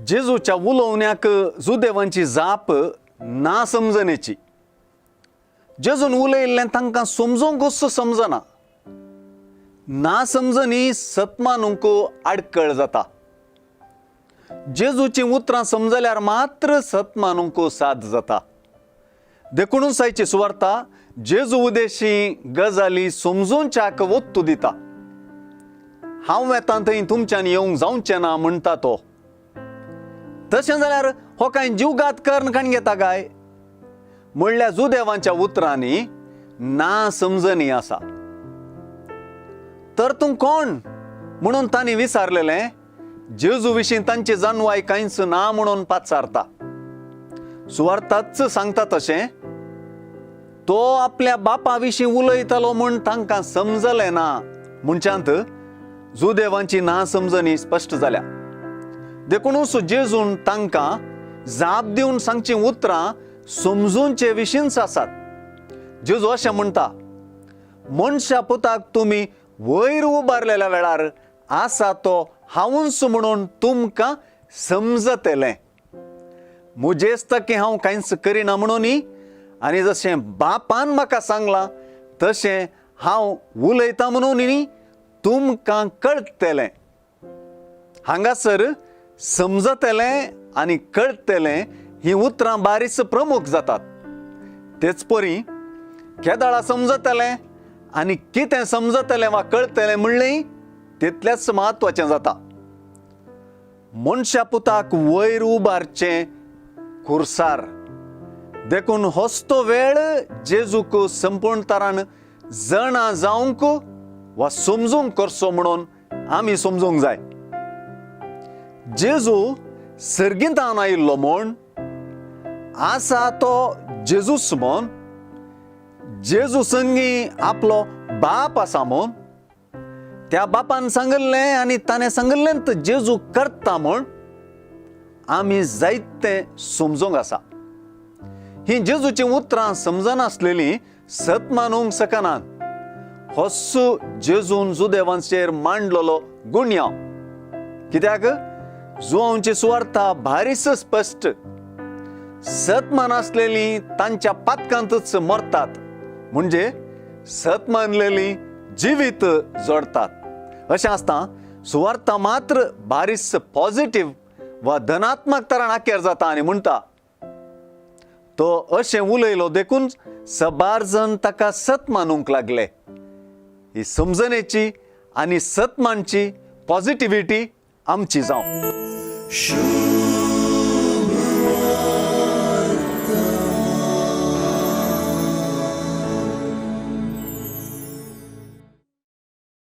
जेजूच्या उलोवण्याक जुदेवांची जाप ना समजणेची. जेजून उलयिल्लें तांकां समजूंकच समजना. ना समजणी सतमानूंक आडकळ जाता. जेजूचीं उतरां समजल्यार मात्र सत मानूंक साद जाता. देखुनूच आयची सुवार्ता जेजू उदेशी गजाली समजूनच्याक वत्तू दिता. हांव वेतां थंय तुमच्यान येवंक जावचें ना म्हणटा तो. तशें जाल्यार हो कांय जीवघात कर्ण काण घेता काय म्हणल्यार जुदेवांच्या उतरांनी ना समजणी आसा. तर तूं कोण म्हणून तांणी विचारलेलें जेजू विशीं तांची जाणवाय कांयच ना म्हणून पाचारता. सुवार्थाच सांगता तशें तो आपल्या बापा विशीं उलयतालो म्हूण तांकां समजलें ना म्हणच्यांत जुदेवांची ना समजणी स्पश्ट जाल्या. देखूनच जेजून तांकां जाप दिवन सांगचीं उतरां समजूनचे विशींच आसात. जेजू अशें म्हणटा, मनशा पुताक तुमी वयर उबारलेल्या वेळार आसा तो हांवूच म्हणून तुमकां समजतलें. म्हजेच तकी हांव कांयच करिना म्हणून आनी जशें बापान म्हाका सांगलां तशें हांव उलयतां म्हणून तुमकां कळटलें. हांगासर समजतलें आनी कळटलें हीं उतरां बारीच प्रमुख जातात. तेच परी केदाळा समजतलें आनी कितें समजतलें वा कळटलें म्हणलें तितलेंच म्हत्वाचें जाता. मनशा पुताक वयर उबारचें खुर्सार. देखून होच तो वेळ जेजूक संपूर्ण तरान जाणा जावंक वा समजूंक करचो म्हणून आमी समजूंक जाय. जेजू सर्गींतान आयिल्लो म्हूण आसा तो जेजूच म्हूण, जेजू संगी आपलो बाप आसा म्हूण, त्या बापान सांगिल्लें आनी ताणें सांगिल्लें जेजू करता म्हूण आमी जायतें समजूंक आसा. हीं जेजूचीं उतरां समजनासलेलीं सत मानूंक शकनात. होच जेजून जुदेवांचेर मांडलेलो गुन्यांव. कित्याक जुवांची सुवार्था भारीच स्पश्ट. सत मानासलेलीं तांच्या पातकांतच मरतात, म्हणजे सत मानलेलीं जिवीत जोडतात. अशें आसता सुवार्था मात्र बारीस पॉझिटीव वा धनात्मक तरान आकेर जाता आनी म्हणटा तो अशें उलयलो देखून सबार जण ताका सत मानूंक लागले. ही समजणेची आनी सत मानची पॉझिटिविटी आमची जावं.